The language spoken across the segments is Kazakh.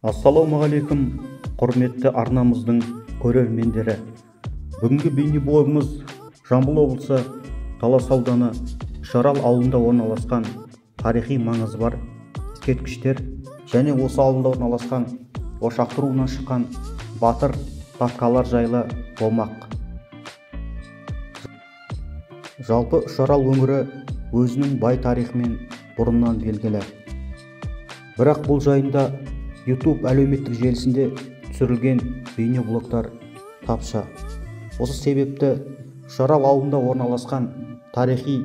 Ассалаумағалейкум, құрметті арнамыздың көрермендері. Бүгінгі бейнеблогымыз Жамбыл облысы Талас ауданы Үшарал ауылында орналасқан тарихи маңызы бар ескерткіштер және осы ауылда орналасқан ошақты руынан шыққан батыр датқалар жайлы болмақ. Жалпы Үшарал өңірі өзінің бай тарихымен бұрыннан белгілі. Бірақ бұл жайында YouTube әлеуметтік желісінде түсірілген бейнеблогтар тапшы. Осы себепті Үшарал ауылында орналасқан тарихи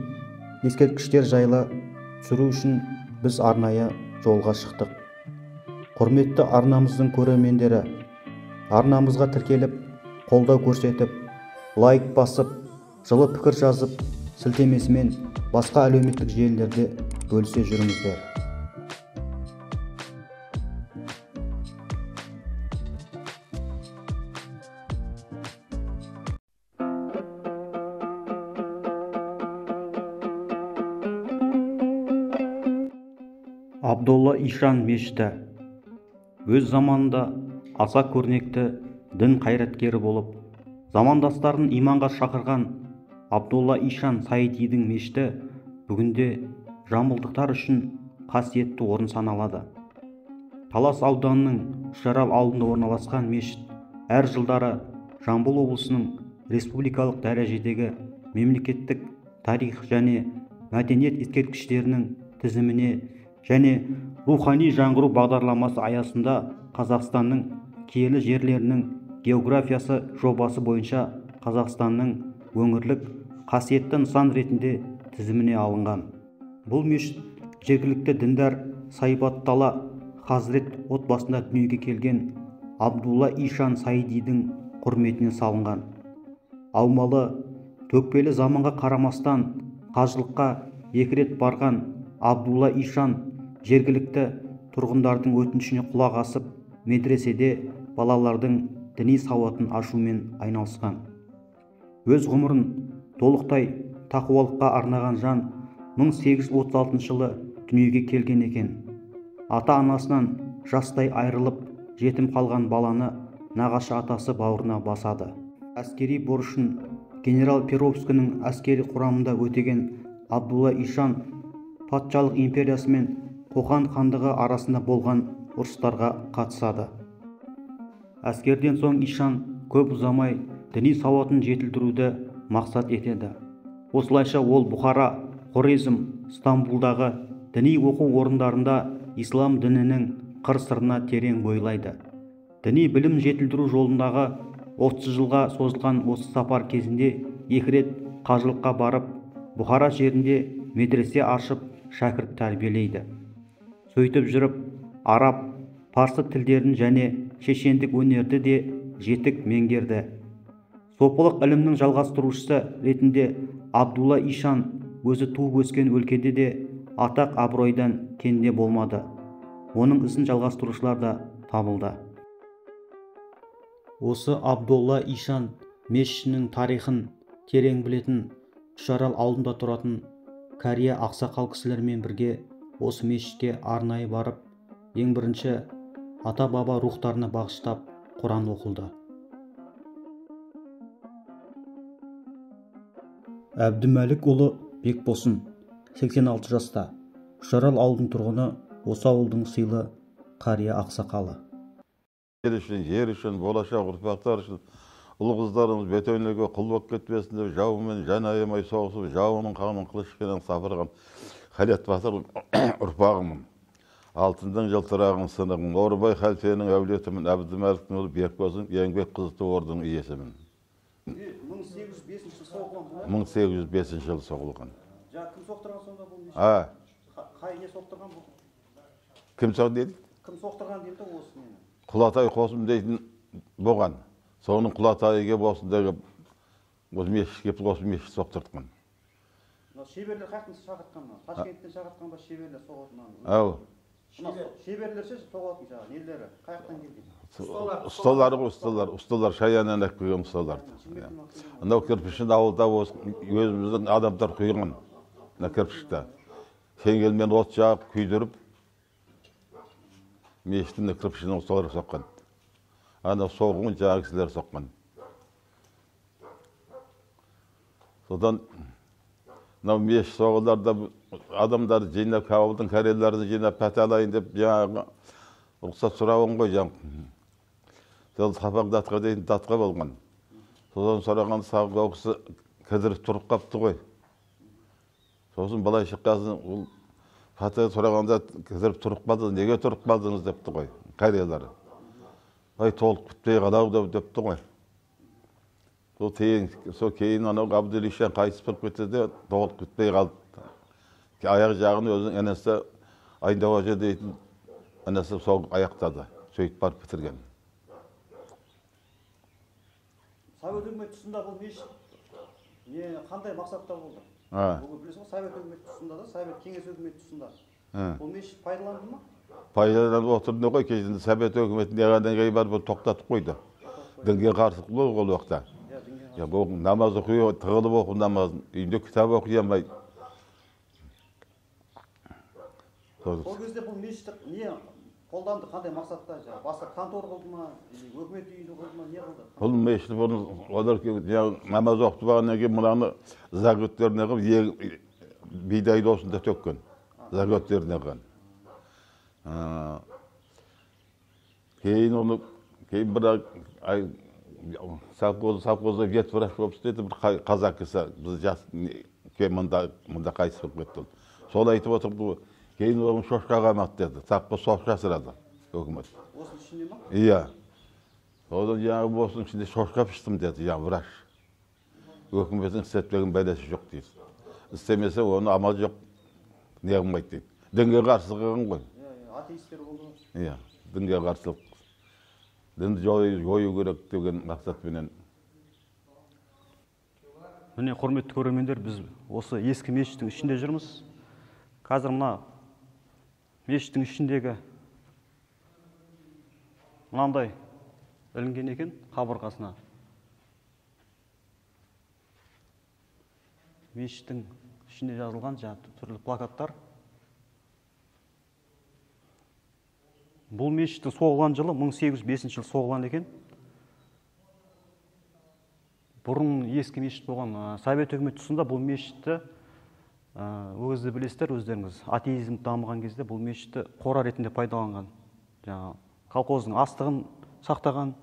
ескерткіштер жайлы түсіру үшін біз арнайы жолға шықтық. Құрметті арнамыздың көрермендері, арнамызға тіркеліп, қолдау көрсетіп, лайк басып, жылы пікір жазып, сілтемесімен басқа әлеуметтік желілерде бөлісе жүріңіздер. Абдолла Ишан мешіті өз заманында аса көрнекті дін қайраткері болып, замандастарын иманға шақырған Абдолла Ишан Саидидің мешіті бүгінде жамбылдықтар үшін қасиетті орын саналады. Талас ауданының Үшарал ауылында орналасқан мешіт әр жылдары Жамбыл облысының республикалық дәрежедегі мемлекеттік тарих және мәдениет ескерткіштерінің тізіміне және рухани жаңғыру бағдарламасы аясында Қазақстанның киелі жерлерінің географиясы жобасы бойынша Қазақстанның өңірлік қасиетті нысан ретінде тізіміне алынған. Бұл мешіт жергілікті діндар Сайбаттала хазірет отбасында дүниеге келген Абдулла Ишан Саидидің құрметіне салынған. Аумалы төкпелі заманға қарамастан қажылыққа екі рет барған Абдулла Ишан жергілікті тұрғындардың өтінішіне құлақ асып, медреседе балалардың діни сауатын ашумен айналысқан. Өз ғұмырын толықтай тақуалыққа арнаған жан 1836 жылы дүниеге келген екен. Ата-анасынан жастай айырылып, жетім қалған баланы нағашы атасы бауырына басады. Әскери борышын генерал Перовскінің әскери құрамында өтеген Абдулла Ишан патшалық империясы мен Қоқан хандығы арасында болған ұрыстарға қатысады. Әскерден соң Ишан көп ұзамай діни сауатын жетілдіруді мақсат етеді. Осылайша ол Бұхара, Хорезм, Стамбулдағы діни оқу орындарында ислам дінінің қыр-сырына терең бойлайды. Діни білім жетілдіру жолындағы 30 жылға созылған осы сапар кезінде екі рет қажылыққа барып, Бұхара жерінде медресе ашып, шәкірт тәрбиелейді. Сөйтіп жүріп, араб, парсы тілдерін және шешендік өнерді де жетік меңгерді. Сопылық ілімнің жалғастырушысы ретінде Абдулла Ишан өзі туып өскен өлкеде де атақ абыройдан кенде болмады. Оның ізін жалғастырушылар да табылды. Осы Абдолла Ишан мешітінің тарихын терең білетін Үшарал ауылында тұратын кәрия ақсақал кісілермен бірге осы мешітке арнайы барып, ең бірінші ата-баба рухтарына бағыштап Құран оқылды. Әбдімәлікұлы Бекбосын, 86 жаста, Үшарал ауылының тұрғыны, осы ауылдың сыйлы қария ақсақалы. Ел үшін, жер үшін, болашақ ұрпақтар үшін ұл қыздарымыз бөтенлерге құл болып кетпесін деп жауымен жан аямай соғысып, жауының қанын қылышпенен сапырған Халет батыр ұрпағымын. Алтындың жылтырағын сынығым, Орынбай халфенің әулетімін, Әбдімәліктің ұлы Бекбосын, еңбек қызыл ордының иесімін. 1805 жылы соғылған. 1805 жылы соғылған. Кім соқтырған сонда бұл мешіт? Қай не соқтырған бұл? Кім соқты дейді? Кім соқтырған дейді осы нені? Құлатай Қосым дейтін болған. Соның Құлатайы келіп осында осы мешітке келіп осы мешіт соқтыртқан. Шеберлер қаяқтан шақыртқан? Ташкенттен шақыртқан ба шеберлер соғатын? Ау. Шеберлер ше соғатын жаңағы нелері қаяқтан келген? Ұсталар ғой, ұсталар. Ұсталар Шаяннан әкеп келген ұсталарды. Анау кірпішін ауылда өзіміздің адамдар құйған. Мына кірпішті. Шеңгелмен от жағып, күйдіріп, мешіттің кірпішін ұсталар соққан. Ана соғуын жаңағы кісілер соққан. Содан мынау мешіт соғыларда адамдар жинап, ауылдың кәрелерін жинап, пәте алайын деп жаңағы рұқсат сұрауын ғой жаңағы. Сол Сапаң датқа дейтін датқа болған. Содан сұраған ол кісі кідіріп тұрып қапты ғой. Сосын былай шыққасын ол пәте сұрағанда кідіріп тұрып қалды, неге тұрып қалдыңыз депті ғой кәрелер. Ай, толық бітпей қалау депті ғой. Сол кейін анау Абдул ишан қайтыс болып кетті де, толық бітпей қалды. Аяқ жағын өзінің інісі Айдауажы дейтін інісі соғып аяқтады. Сөйтіп барып бітірген. Совет өкіметі тұсында бұл мешіт не қандай мақсатта болды? Бүгін білесің ғой, Совет өкіметі тұсында да, Совет Кеңес өкіметі тұсында. Бұл мешіт пайдаланды ма? Пайдаланып отырды ғой, кезінде Совет өкіметі неғаннан кейін барып тоқтатып қойды. Дінге қарсы болды ол уақытта. Бұл намаз оқи, тығылып оқу намазын, үйінде кітап оқи алмай. Сол кезде бұл мешітті не қолданды, қандай мақсатта? Басқа контор қылды ма, өкімет үйінде қылды ма, не қылды? Бұл мешіт олар намаз оқытып алғаннан кейін мынаны заготтеріне қылып, бидайды осында төккен, заготтеріне қылған. Кейін оны, кейін бір ай совхозда ветврач болып істеді бір қазақ кісі, біз жас мында қайтыс болып кетті. Сол айтып отырды, кейін оны шошқа қамады деді, совхоз шошқа асырады өкімет. Осының ішінде ма? Иә. Содан жаңағы осының ішінде шошқа піштім деді, жаңағы врач. Өкіметтің істетпеген бәлесі жоқ дейді. Істемесе оны амал жоқ, не қылмайды дейді. Дінге қарсы қылған ғой. Иә, атеистер болды. Иә, дінге қарсылық. Дінді жою керек деген мақсатпенен. Міне, құрметті көрермендер, біз осы ескі мешіттің ішінде жүрміз. Қазір мына мешіттің ішіндегі мынандай ілінген екен қабырғасына. Мешіттің ішінде жазылған жаңа түрлі плакаттар. Бұл мешіттің соғылған жылы 1805 жылы соғылған екен. Бұрын ескі мешіт болған. Совет өкіметі тұсында бұл мешітті, ол кезде білесіздер өздеріңіз, атеизм дамыған кезде бұл мешітті қора ретінде пайдаланған. Жаңа колхоздың астығын сақтаған.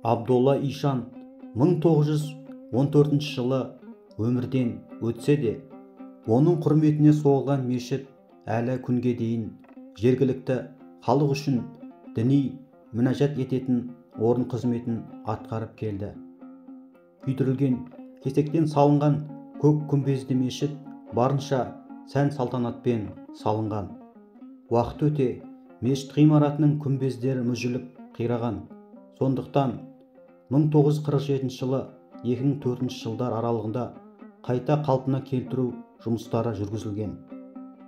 Абдолла ишан 1914 жылы өмірден өтсе де, оның құрметіне соғылған мешіт әлі күнге дейін жергілікті халық үшін діни мінәжат ететін орын қызметін атқарып келді. Күйдірілген кесектен салынған көк күмбезді мешіт барынша сән салтанатпен салынған. Уақыт өте мешіт ғимаратының күмбездері мүжіліп қираған. Сондықтан 1947 жылы 2004 жылдар аралығында қайта қалпына келтіру жұмыстары жүргізілген.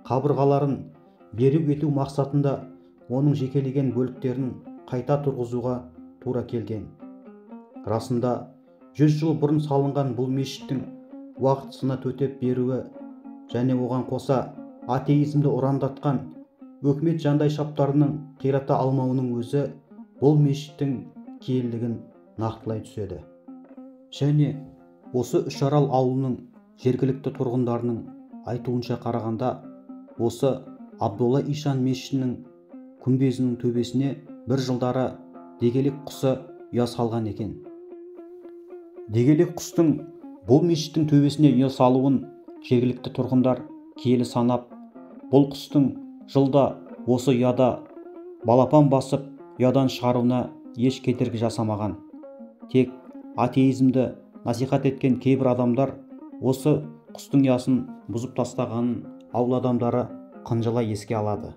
Қабырғаларын берік ету мақсатында оның жекелеген бөліктерін қайта тұрғызуға тура келген. Расында 100 жыл бұрын салынған бұл мешіттің уақыт сына төтеп беруі және оған қоса атеизмді ұрандатқан өкімет жандайшаптарының қирата алмауының өзі бұл мешіттің киелілігін нақтылай түседі. Және осы Үшарал ауылының жергілікті тұрғындарының айтуынша қарағанда, осы Абдолла ишан мешітінің күмбезінің төбесіне бір жылдары дегелек құсы ұя салған екен. Дегелек құстың бұл мешіттің төбесіне ұя салуын жергілікті тұрғындар киелі санап, бұл құстың жылда осы ұяда балапан басып ұядан шығаруына еш кедергі жасамаған. Тек атеизмді насихат еткен кейбір адамдар осы құстың ұясын бұзып тастағанын ауыл адамдары қынжыла еске алады.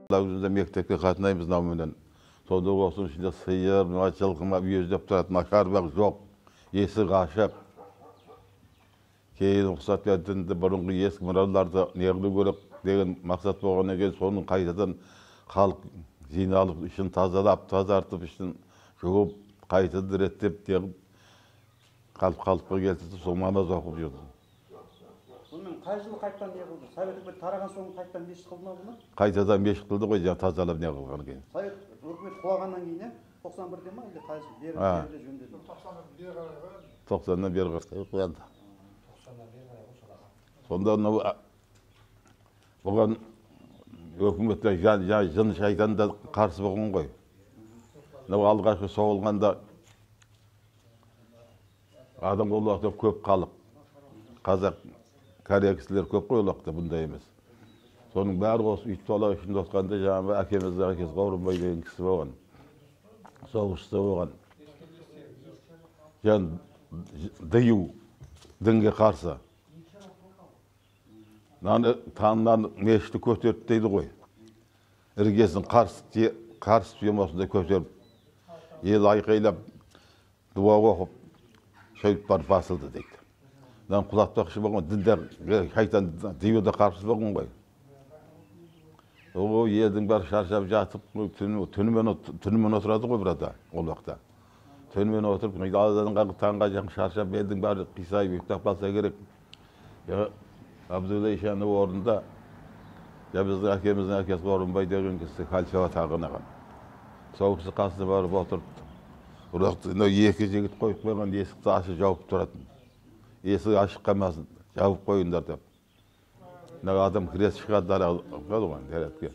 Өзімізде мектепке қатынаймыз мынауменен. Сонда осының ішінде сиыр, жылқы ма үйездеп тұрады, нашар бақ жоқ, есік ашық. Кейін рұқсат дінді бұрынғы ескі мұраларды неғылу керек деген мақсат болғаннан кейін соның қайтадан халық жиналып ішін тазалап, тазартып, ішін жуып, қайтадан реттеп неғып қалыпқа келтіріп, сол намаз оқып жүрді. Сонымен қай жылы қайтадан не қылды? Совет үкіметі тараған соң қайтадан мешіт қылды ма бұны? Қайтадан мешіт қылды ғой, жаңа тазалап не қылғаннан кейін. Совет үкіметі құлағаннан кейін, иә? 91-де ма, әлде қай жыл? Бері жөндеді. 90-нан бері қарай. Сонда мынау бұған өкіметте жын шайтан да қарсы болған ғой. Мынау алғашқы соғылғанда адам ол уақытта көп халық, қазақ, корея кісілер көп қой ол уақытта, бұндай емес. Соның бәрі осы үй тола ішінде отқанда жаңағы әкеміздің әкесі Қорымбай деген кісі болған, соғысшы болған. Жан дию, дінге қарсы. Мынаны таңнан мешітті көтеріп дейді ғой. Іргесін қарсы түйем осындай көтеріп, ел айқайлап, дуа оқып, сөйтіп барып басылды дейді. Мынаны құлатпақшы болған, діндер, шайтан диюда қарсы болған ғой. О, елдің бәрі шаршап жатып, түнімен отырады ғой бірада, ол уақытта. Түнімен отырып, азанға таңға жақын шаршап, елдің бәрі қисайып ұйықтап қалса керек. Абдулла ишанның орнында біздің әкеміздің әкесі Орынбай деген кісі халифа тағынаған. Сол кісі қасына барып отырыпты. Бірақ екі жігіт қойып қойған, есікті ашып жауып тұратын. Есік ашық қалмасын, жауып қойыңдар деп. Мына адам кіресі шығады ғой дәретке.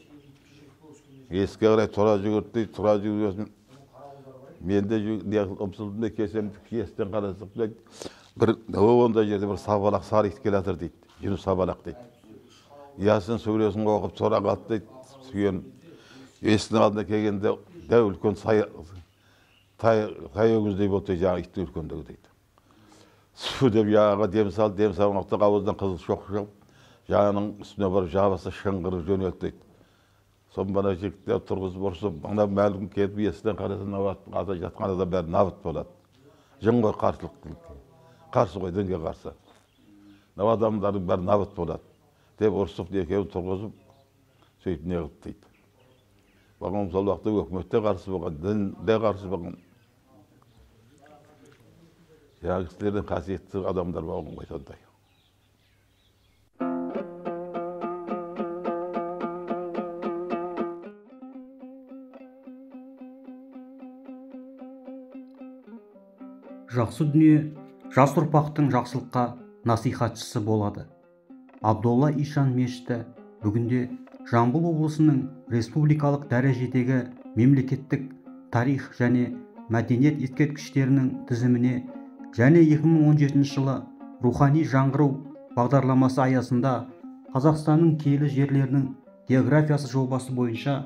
Есікке қарай тұра жүгірді дейді, тұра жүгіргесін мен де ұмтылдым да келсем, есіктен қарасақ бір ондай жерде бір сабалақ сары ит келе жатыр дейді. Жүні сабалақ дейді. Ясин сүресін оқып тұра қалды дейді, сүйеніп. Есіктің алдына келгенде дәу үлкен тай өгіздей болды жаңағы иттің үлкендігі дейді. Су деп жағаға дем салды, дем салған уақытта ауыздан қызыл шоқ шығып, жағаның үстіне барып жабаса шыңғырып жөнелді дейді. Соны бана жігіттер тұрғызып ұрсып, ана мәлім келіп есіктен қараса ата жатқан адам бәрі набыт болады. Жын ғой қарсылық, қарсы ғой, дінге қарсы. Мынау адамдардың бәрі набыт болады деп ұрсып, екеуін тұрғызып, сөйтіп не қылды дейді. Бұған сол уақытта өкімет те қарсы болған, дін де қарсы болған. Жаңағы кісілердің қасиетті адамдар болған ғой сондай. Жақсы дүние жас ұрпақтың жақсылыққа насихатшысы болады. Абдолла ишан мешіті бүгінде Жамбыл облысының республикалық дәрежедегі мемлекеттік тарих және мәдениет ескерткіштерінің тізіміне және 2017 жылы рухани жаңғыру бағдарламасы аясында Қазақстанның киелі жерлерінің географиясы жобасы бойынша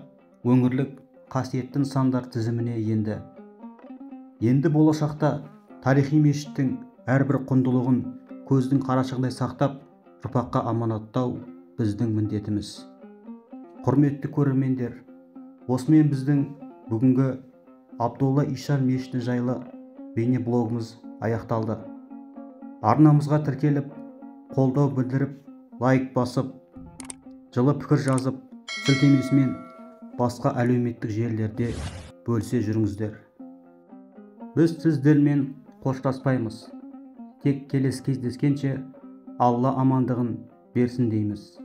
өңірлік қасиетті нысандар тізіміне енді. Енді болашақта тарихи мешіттің әрбір құндылығын көздің қарашығындай сақтап, ұрпаққа аманаттау біздің міндетіміз. Құрметті көрермендер, осымен біздің бүгінгі Абдолла ишан мешіті жайлы бейнеблогымыз аяқталды. Арнамызға тіркеліп, қолдау білдіріп, лайк басып, жылы пікір жазып, сілтемесімен басқа әлеуметтік желілерде бөлісе жүріңіздер. Біз сіздермен қоштаспаймыз. Тек келесі кездескенше Алла амандығын берсін дейміз.